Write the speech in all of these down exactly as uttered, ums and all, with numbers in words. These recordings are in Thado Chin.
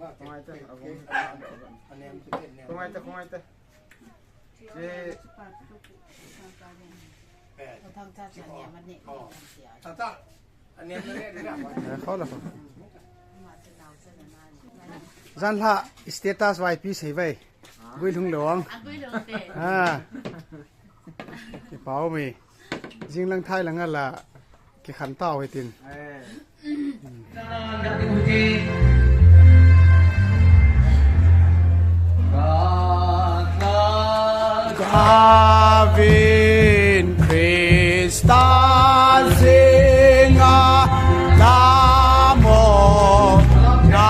Khongai te, a vong. Khongai te, khongai te. Che. Tata. Eh, kho la kho. Jan la status Y P sei vai. Guilhung Lawng. A Guilhung te. Ah. Kipah ume. Jinglang thai lang a la kikhen tau hitin. Gavin Krista jinga lamo na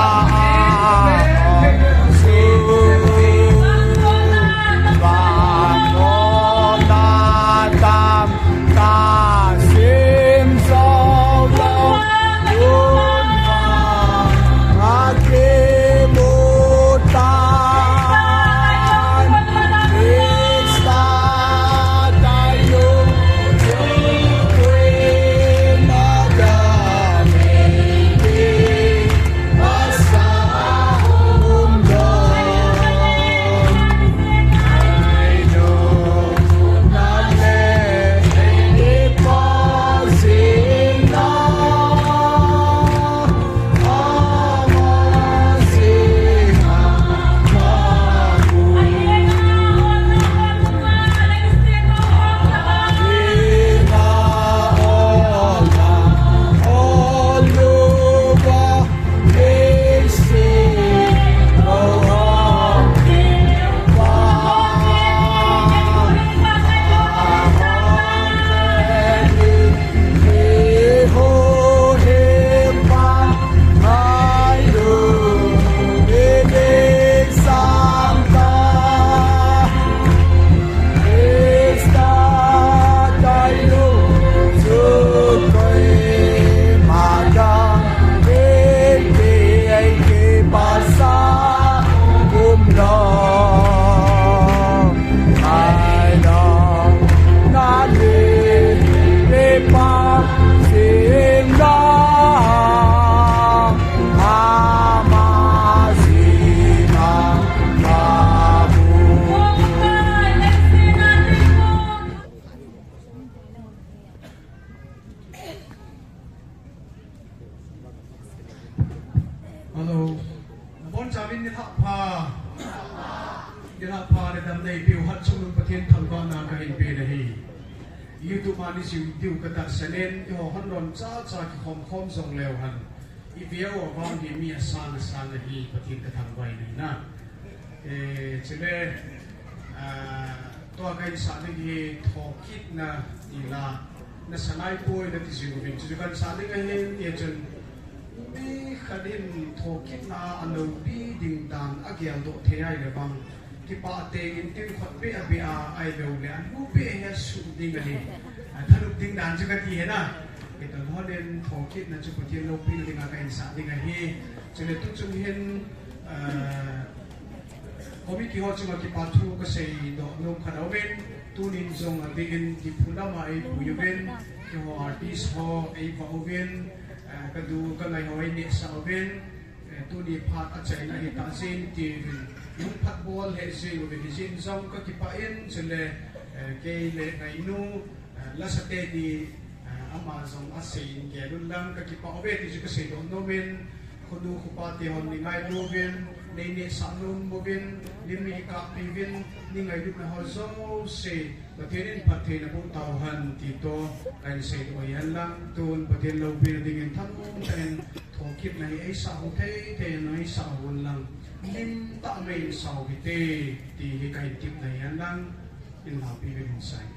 Hello. Nabonchauvin nilhah pha. Nilhah pha le damna eipeu Hatchungnung Pathen thangvahna kahin pen ahi. YouTube a neisei diu katahsan in, eiho hon lon chacha kikhom khom jongleu hen. Iveu avang hi mi asang asang ahi, Pathen kathangvah in ahi. Eh, chule, ah, tua kahin sah ding hi thokitna tila, nasa naipoi nati jiuvin, chuchu kahin sah ding ahin, tia chun mi khat in thokitna a loupi ding dan ageldoh thei ahile vang, kipah teng in tin khut beh a beh a, ahilou le alu beh a hi asuh ding ahi. A, thanop ding dan chu kati ahi na. Hitia hon in thokitna chu Pathen loupina dinga kahin sah ding ahi. Chule tuchung hin, ah, committee ho chunga kipa thu kasei doh nom khat aum in, tunin jong adeh in Diphu lama eipui uvin, keiho artist ho eivah uvin, eh, kadu kangai ho einehsah uvin, eh, tuni phat achaina ahitah jeh in tiuvin, lungphat bol lheh jeng uvin, hijeh in jong kakipah in, chule, eh, kei le ngainu, eh, lasa teni, eh, ama jong asei in gel un lang kakipah uve ti chu kasei doh nom in, khonu khopa te hon neingailu uvin, neinehsah nom uvin, lim neikahpi uvin, neingailutna ho jouse Pathen in phattheina boh tauhen ti toh kahin seidoh ahi hen lang, tun Pathen loupina dingin thanom tah in thokitna hi eisah u thei thei in eisah un lang, lim tah in eisah u hite ti hi kahin tepna ahi hen lang, in lhapi uvin hinsei.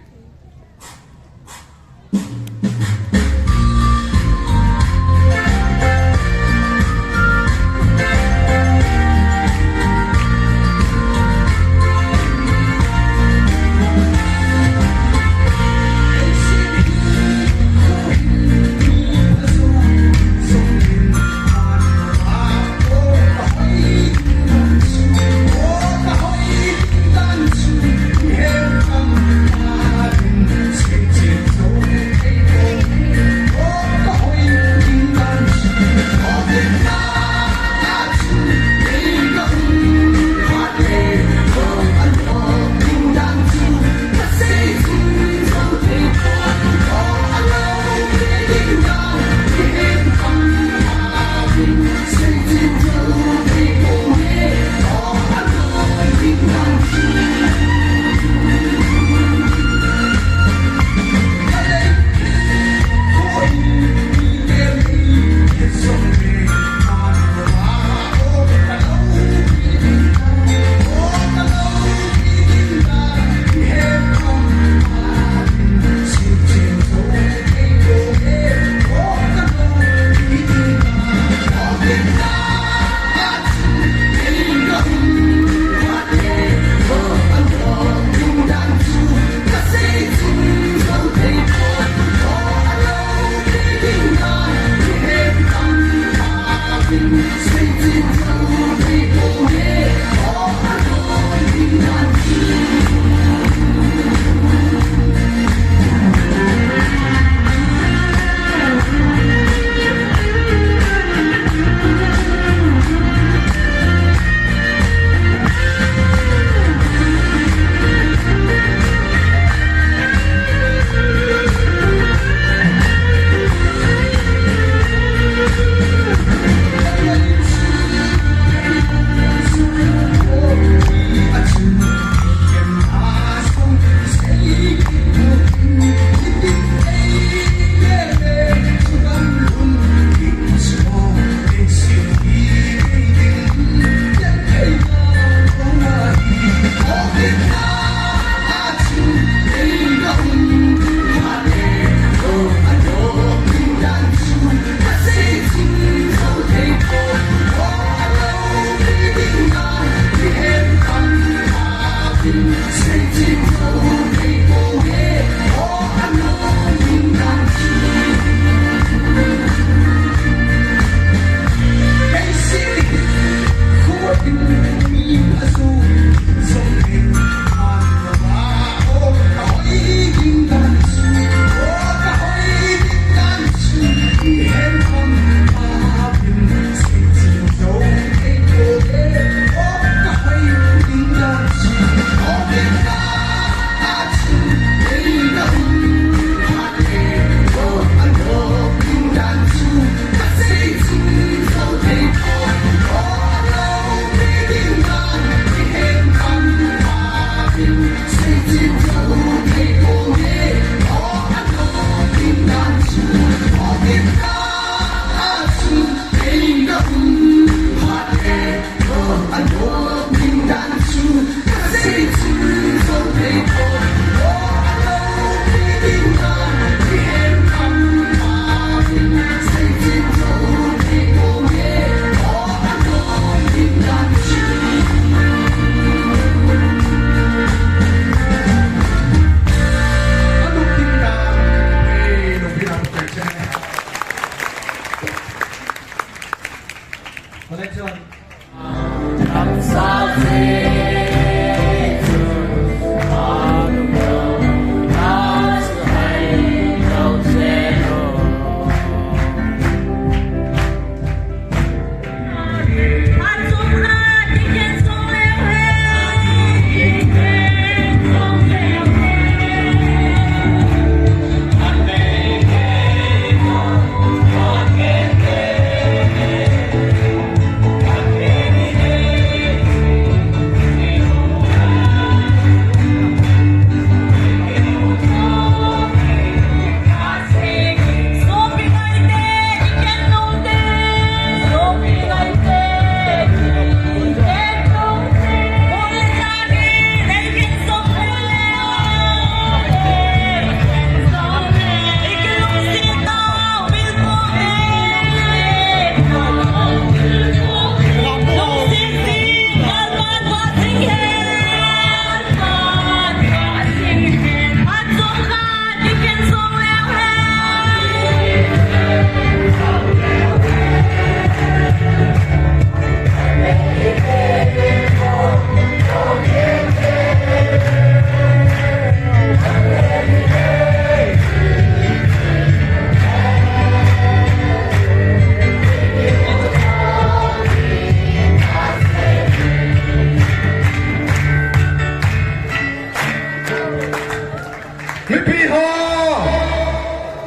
Mipi ho,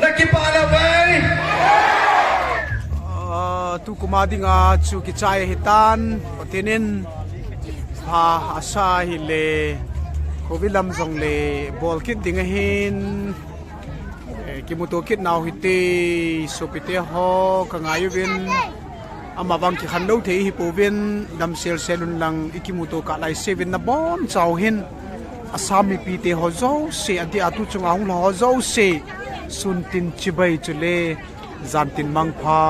na kipah lou ve. Ah, tukum a dinga chu kichai ahitan, Pathen in pha asa ahile, Covid lam jongle bol kit ding ahin, eh, kimuto kit nau hite, sopite ho, ka ngai uvin. Amavang kikhen lou thei hi pouvin, damsel sel un lang i kimuto kah lai seuvin nabonchau hin. Assam mipite ho jouse, adeh a tu chunga hung lha ho jouse, sun tin chibai chule, jan tin mangpha.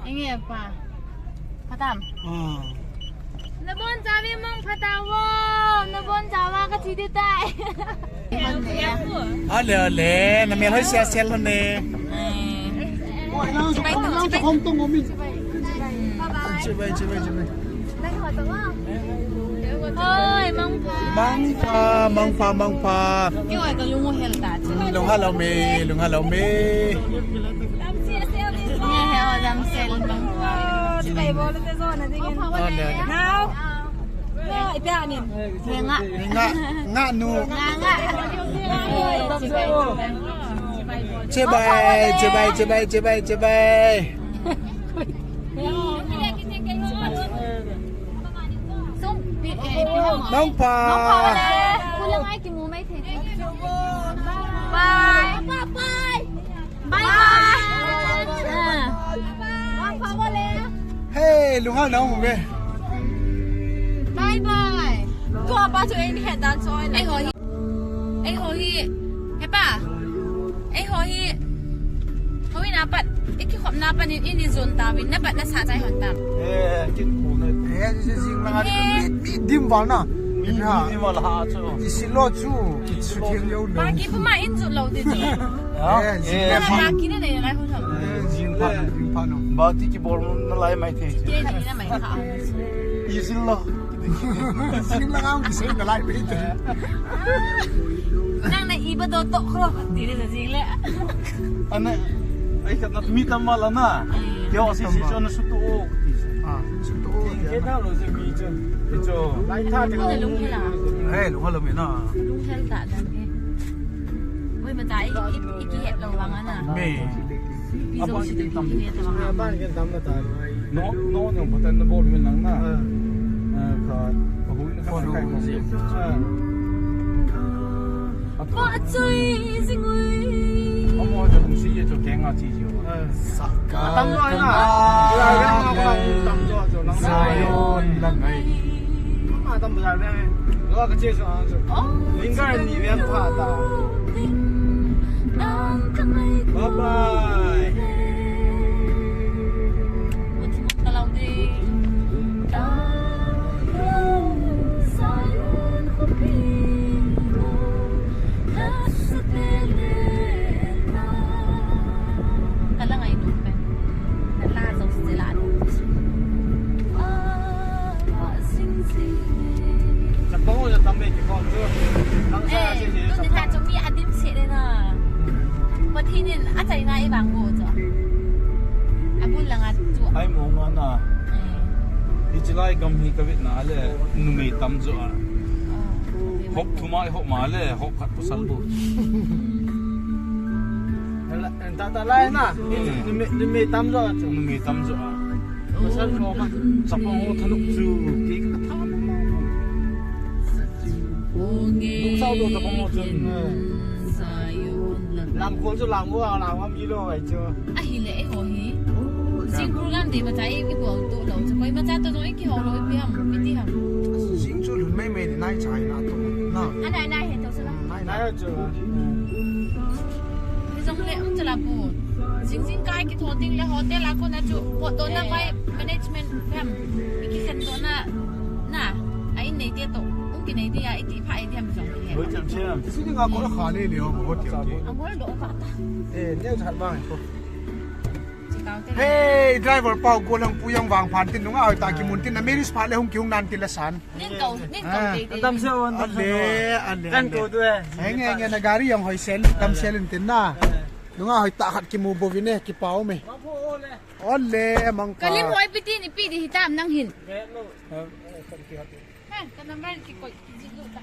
Enge pa. Phatam. Ah. Nabonchauva mangpha tao. Nabonchauva kache ding tai. Ale, ale, namel hoi sel sel lhon e. Chibai, chibai, chibai, chibai. Hoi, mangpha. Mangpha, mangpha, mangpha. Keiho ka lung hel ta. Lung hel lou me, lung hel lou me. Nge he o damsel mangpha. Chibai bol te jo na ding. Ale, ale. Now. Nga, ipi amin? Nga. Nga, nga nu. Nga, nga. Chibai, chibai, chibai, chibai, chibai. Mangpha. Mangpha le. Kulang ai kimu mai thei. Bye. Bye. Bye bye. Ah. Hey, lunghel na um ve. Bye bye. Tua pa chu eini het dan choi. Eiho hi. Eiho hi. Hepa. Eiho hi. Houin a pat. I kikhopna pat in ini jon tauvin. Na pat na sa chai hon tam. Eh, kin ko na. Eh, jing lang a mi, mi dim val na. Mi, mi dim val ha chu. I silo chu. Kichu thim yo lo. Ba ki puma in ju lo di chu. Eh, jing le pha. Ba ki ne le lai ho tham. Eh, jing pha, jing pha no. Ba ti kibol na lai mai thei. Ke ni na mai kha. Easy lo. Jing la ang kisei na lai mai thei. Nang na iba do to kho ti le jing le. Ana, ai ka na mi tam mala na. Ke o si si chon su to. Ah, su to. Ke ta lo je mi chon. Ke cho. Lai tha te. Lung hel a. Eh, lung hel lo mi na. Lung hel ta dan e. Oi, mata i, i, i kihet lou vang ana. Me. Pi jo si te pi kihet lou vang. Ban ken tam na ta. No, no, no, batan na bol min lang na. Ah. Ah, ka, ka hui na ka kai ko. Ah. Pa choi jing ui. Amo ja kung si ye cho kenga chi jo. Ah. Sa ka. Tam jo na. Tam jo jo lang. Zion lang ai. Mama tam bazar ve. Lo ka che so ang so. Oh. Lingkar ni ve pha ta. Bye Hinin, achaina i vang mo chu. Abul langa chu. Ai mo nga na. Eh. Hiche lai gam hi kavet na le numei tam jo a. Oh. Hop thum a i hop ma le, hop khat pasal bu. Ta, ta lai na. Hmm. Numei, numei tam jo a chu. Numei tam jo a. Pasal jo ka. Chapang ho thanop chu. Ti ka tha. Nung sao do chapang ho chun. Hmm. Lam kol chu lam mo, lam ham hi lo ai chu. Ahile eiho hi. Singkur gam dei macha i, i bol to lo chu. Koimacha to jong i kihou lou ipi ham, iti ham. Sing chu lhun mai mai ni nai chai na to. Na. Anai nai he to sala. Nai nai chu. Hijongle um chala pu. Sing sing kai kitho ding le hotel a kona chu. Potdohna vai management ham. I kikhendohna. Na. A in neite to. Um kinei dia iti pha i diam jong. Loi cham cham. Sini nga ko kha le le ho hotel ki. Angol do ka ta. Eh, neo chat bang ko. Hey, driver pau, golhang pu jong vangphat tin, nunga hoitah kimun tin, na marriage phat le hung kihung nan tin la san. Nin kau, nin kau. Ah. Dei dei. Dam se on, dam se on. Ale, ale, kan ale. Ko tu eh. Henge, henge, na gari jong hoi sel, dam sel in tin na. Eh. Nunga hoitah khat kimu bouvin e, kipa um e. Ole, mangkha. Kalim hoi pi tin, ipi di hitam nang hin. Eh, no. Eh, kan ki hati. Ha, ka number kikoi, kijih lut ta.